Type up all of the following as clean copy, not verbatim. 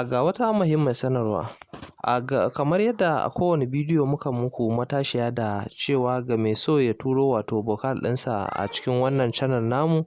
Ga wata muhimmiyar sanarwa. Kamar yadda a kowane bidiyo muka muku matashiya da cewa ga mai so ya turo wato vocal ɗinsa a cikin wannan channel namu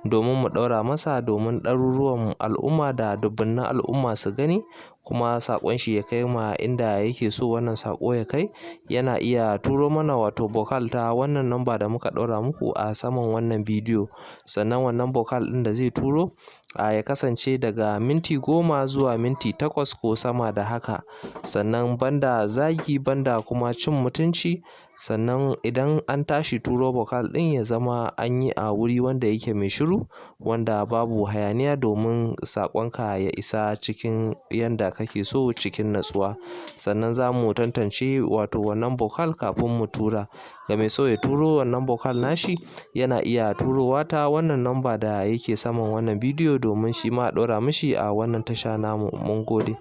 domin mu ɗaura masa, domin ɗaruruwan al'umma da dubunnan al'umma su gani, kuma saƙon shi ya kai ma inda yake so wannan saƙo ya kai, yana iya turo mana wato vocal ta wannan namba da muka ɗaura muku a saman wannan bidiyo. Sannan wannan vocal ɗin da zai turo ya kasance daga minti 10 zuwa minti 8 ko sama da haka. Sannan banda zagi, banda kuma cin mutunci. Sannan idan an tashi turo vocal ɗin, ya zama an yi a wuri wanda yake mai shiru, wanda babu hayaniya, domin saƙonka ya isa cikin yanda kake so, cikin natsuwa. Sannan za mu tantance wato wannan vocal kafin mu tura. Ga mai so ya turo wannan vocal nashi, yana iya turowa ta wannan namba da yake saman wannan bidiyo, domin shi ma a ɗaura mishi a wannan tasha namu. Mun gode.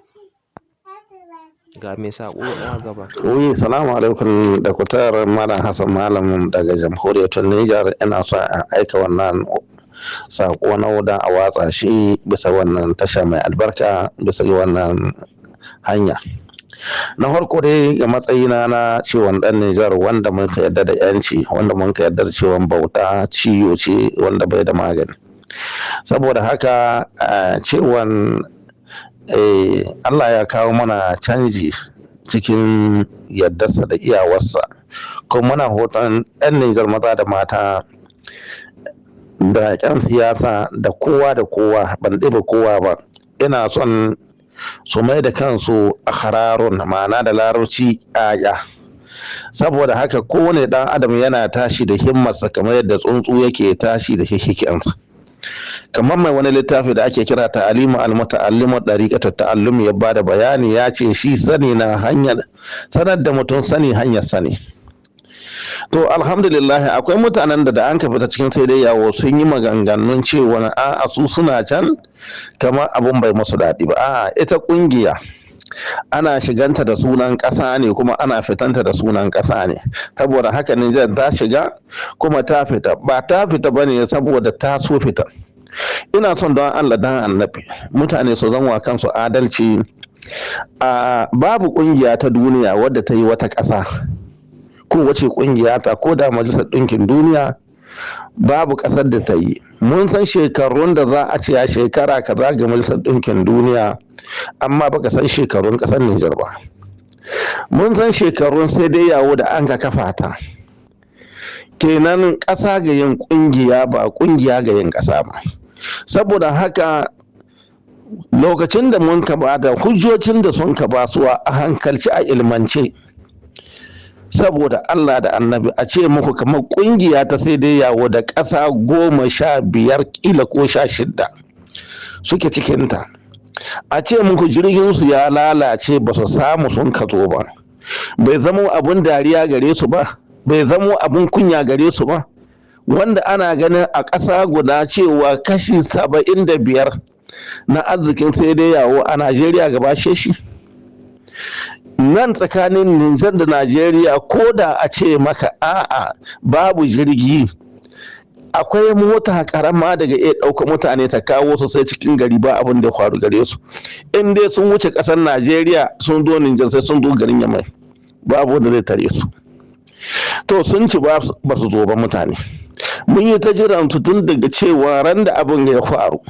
Ga mai saƙo na gaba. Oui, salamu alaikum da kutar Malam Hassan Malam daga Jamhuriyar Nijar. Ina son in aika wannan saƙo na wuda a watsa shi bisa wannan tasha mai albarka, bisa wannan hanya. Na farko dai, ga matsayina na ciwon ɗan Nijar wanda mun ka yarda da yanci, wanda mun ka yarda da ciwon bauta ciwo ce wanda bai da magani. Saboda haka, ciwon Allah ya kawo mana canji cikin yardarsa da iyawarsa, kuma muna hoton 'yan Nijar maza da mata da 'yan siyasa da kowa da kowa, ban ɗebe kowa ba, ina son su mai da kansu a hararun, ma'ana da Larabci aya. Saboda haka, kowane ɗan adam yana tashi da himmarsa kamar yadda tsuntsu yake tashi da hikikinsa. Kamar mai wani littafi da ake kira Ta'alimu al-Muta'allimu Dariqatu Ta'allum ya bada bayani, ya ce shi sani na hanyar sanar da mutum sani, hanyar sani. To, alhamdulillah, akwai mutanen da an ka fita cikin sai dai yawo sun yi maganganun cewa a'a, su suna can kamar abun bai musu daɗi ba. A'a, ita ƙungiya ana shiganta da sunan ƙasa ne, kuma ana fitanta da sunan ƙasa ne. Saboda haka, Nijar ta shiga kuma ta fita, ba ta fita bane saboda ta so fita. Ina son don Allah dan Annabi mutane su zanwa kansu adalci. A babu ƙungiya ta duniya wadda ta yi wata ƙasa, ko wace ƙungiya ta, ko da Majalisar Ɗinkin Duniya, babu ƙasar da ta yi. Mun san shekarun da za a ce a shekara kaza ga Majalisar Ɗinkin Duniya, amma baka san shekarun ƙasar Nijar ba. Mun san shekarun sai dai yawo da an ka kafa ta. Kenan ƙasa ga yin ƙungiya, ba ƙungiya ga yin ƙasa ba. Saboda haka, lokacin da mun ka ba da hujjocin da sun ka basuwa a hankalci, a ilmance, saboda Allah da Annabi, a ce muku kamar ƙungiya ta sai dai yawo da ƙasa 15 ƙila ko 16 suke cikinta, a ce muku jirgin su ya lalace, ba su samu sun ka zo ba, bai zamo abun dariya gare su ba, bai zamo abun kunya gare su ba? Wanda ana ganin a ƙasa guda cewa kashi 75 na arzikin sai dai yawo a Najeriya gaba shi nan tsakanin Nijar da Najeriya, ko da a ce maka a'a, babu jirgi, akwai mota karama daga iya ɗauka mutane ta kawo su sai cikin gari, ba abin da ya faru gare su. In dai sun wuce ƙasar Najeriya sun zo Nijar, sai sun zo garin Yamai, babu wanda zai tare su. To, sun ci ba su zo ba. Mutane mun yi ta jiran su tun daga cewa ran da abin ya faru,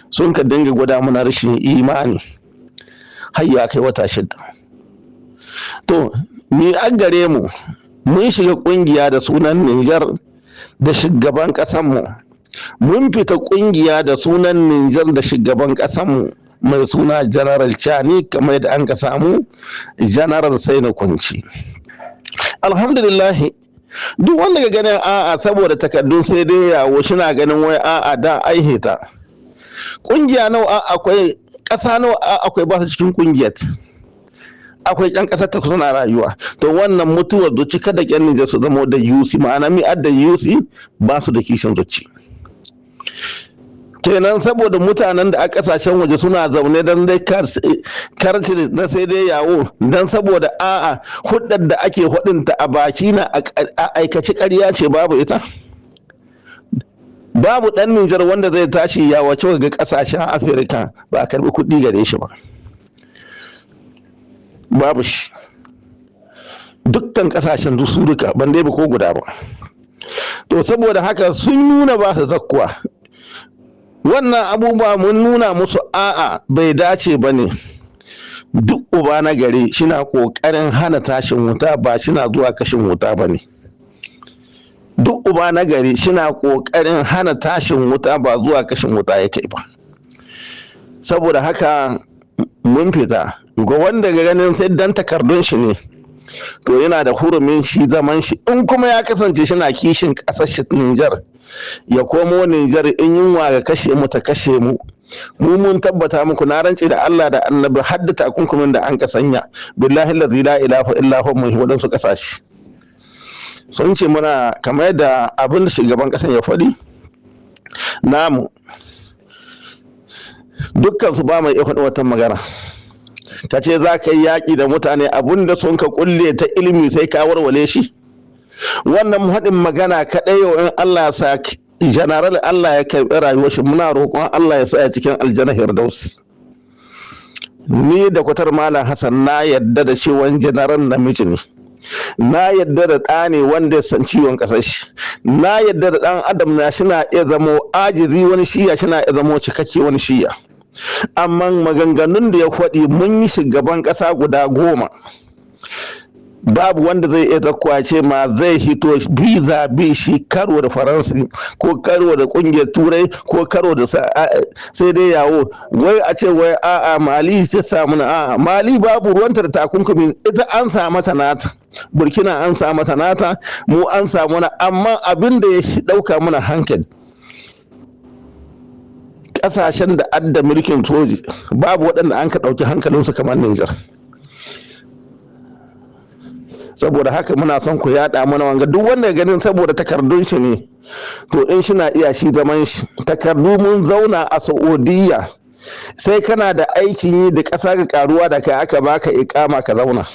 sun ka dinga gwada mana rashin imani har ya kai wata 6. To, ni an gare mu, mun shiga kungiya da sunan Nijar da shugaban ƙasanmu, mun fita kungiya da sunan Nijar da shugaban ƙasanmu mai suna General Chani, kamar yadda an ka samu General Sai na Kunci. Alhamdulillah, duk wanda ga ganin a'a, saboda takardun sai dai yawo, shina ganin wai a'a, da aiheta kungiya nawa akwai, ƙasa nawa akwai ba su cikin kungiyar, akwai ƴan ƙasar ta suna rayuwa. To, wannan mutuwar zuci, kada ƴan Nijar su zama da UC, ma'ana mi adda UC, ba su da kishin zuci kenan. Saboda mutanen da a kasashen waje suna zaune don dai karti na sai dai yawo, don saboda a'a, hudar da ake hudinta a baki na a aikaci ƙarya ce, babu ita. Babu ɗan Nijar wanda zai tashi ya wace ga kasashen Afirka ba a karbi kuɗi gare shi ba. Babu shi. Dukkan kasashen su duka ban dai ba ko guda ba. To, saboda haka sun nuna ba su zakkuwa. Wannan abubuwa mun nuna musu a'a, bai dace ba ne. Duk uba na gari shina ƙoƙarin hana tashin wuta, ba shina zuwa kashin wuta ba ne. Duk uba na gari shina ƙoƙarin hana tashin wuta, ba zuwa kashin wuta ya kai ba. Saboda haka mun fita. Ga wanda ga ganin sai dan takardun shi ne, to yana da hurumin shi zaman shi. In kuma ya kasance shina kishin ƙasar shi Nijar, ya komo Nijar. In yunwa ga kashe mu, ta kashe mu. Mu mun tabbata muku, na rance da Allah da Annabi, hadda takunkumin da an ka sanya, billahi allazi la ilaha illa huwa, mun wadansu kasashe sun ce muna kamar yadda abin da shugaban kasan ya faɗi namu, dukkan su ba mai iya faɗi wata magana. Ka ce za ka yi yaƙi da mutane, abun da sun ka kulle ta ilimi sai ka warware shi. Wannan haɗin magana kaɗai yau, in Allah ya sa General, Allah ya karɓi rayuwar shi, muna roƙon Allah ya sa ya cikin Aljanna Firdaus. Ni da kwatar Malam Hassan, na yadda da cewa General namiji ne. Na yadda da ɗa ne wanda ya san ciwon ƙasar shi. Na yadda da ɗan adam na shi na iya zamo ajizi wani shiya, shi na iya zamo cikakke wani shiya. Amma maganganun da ya faɗi, mun yi shugaban ƙasa guda 10, babu wanda zai iya zakkuwa ce ma zai hito biza bi shi karo da Faransa ko karo da kungiyar Turai ko karo da sai dai yawo. Wai a ce wai a'a, Mali ce samu na a'a, Mali babu ruwanta da takunkumi. Ita an sa mata nata, Burkina an sa mata nata, mu an samu na. Amma abin da ya dauka mana hankali, kasashen da adda mulkin soji, babu waɗanda an ka ɗauki hankalinsu kamar Nijar. Saboda haka muna son ku yaɗa mana wanga. Duk wanda ganin saboda takardun shi ne, to in shi na iya shi zaman shi. Takardu, mun zauna a Saudiya, sai kana da aikin yi da ƙasa ga karuwa da kai aka baka ikama ka zauna.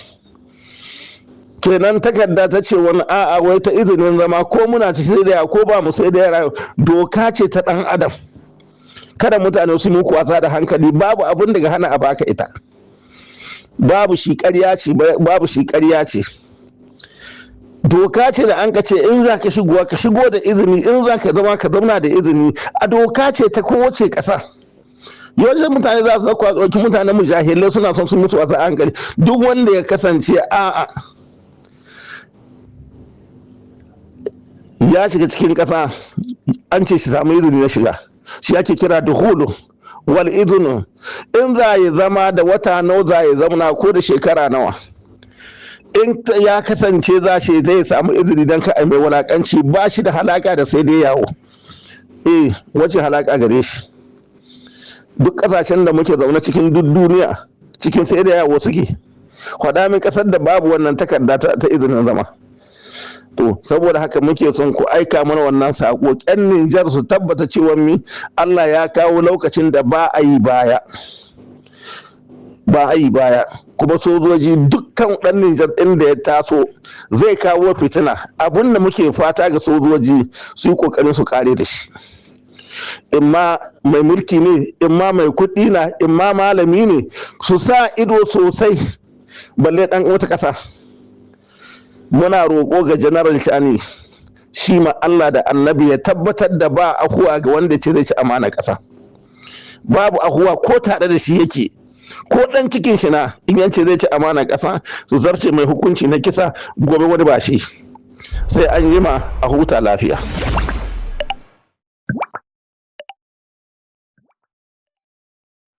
Kenan takarda ta ce wani a'a, wai ta izinin zama, ko muna ci sai da ko ba mu sai da yara, doka ce ta ɗan adam. Kada mutane su muku wasa da hankali. Babu abin daga hana a baka ita, babu shi, ƙarya ce. Babu shi, ƙarya ce. Doka ce da an ka ce in za ka shigowa, ka shigo da izini, in za ka zama, ka zauna da izini. A doka ce ta kowace ƙasa. Yawancin mutane za su zakwa ɗauki mutanen mujahilai, suna son su mutu wasu hankali. Duk wanda ya kasance a'a, ya shiga cikin ƙasa, an ce shi samu izini na shiga, shi ake kira duhulu wal izinu. In za ya zama da wata nawa za ya zauna, ko da shekara nawa, in ya kasance za shi zai samu izini don ka mai wulakanci, ba shi da halaka da sai dai yawo. Eh, wace halaka gare shi? Duk kasashen da muke zaune cikin duk duniya, cikin sai da yawo suke. Faɗa min ƙasar da babu wannan takarda ta izinin zama. To, saboda haka muke son ku aika mana wannan sako. Ƙyan Nijar su tabbata cewa mi Allah ya kawo lokacin da ba a yi baya, ba a yi baya. Kuma sojoji, dukkan ɗan Nijar ɗin da ya taso zai kawo fitina, abun da muke fata ga sojoji, su yi ƙoƙarin su kare da shi. Imma mai mulki ne, imma mai kuɗi na, imma malami ne, su sa ido sosai, balle ɗan wata ƙasa. Muna roƙo ga General Shani, shi ma Allah da Annabi ya tabbatar da ba ahuwa ga wanda ce zai ci amana ƙasa. Babu ahuwa, ko tare da shi yake, ko ɗan cikin shi na, in yance zai ci amana ƙasa, su zarce mai hukunci na kisa. Gobe wani ba shi. Sai an yi ma, a huta lafiya.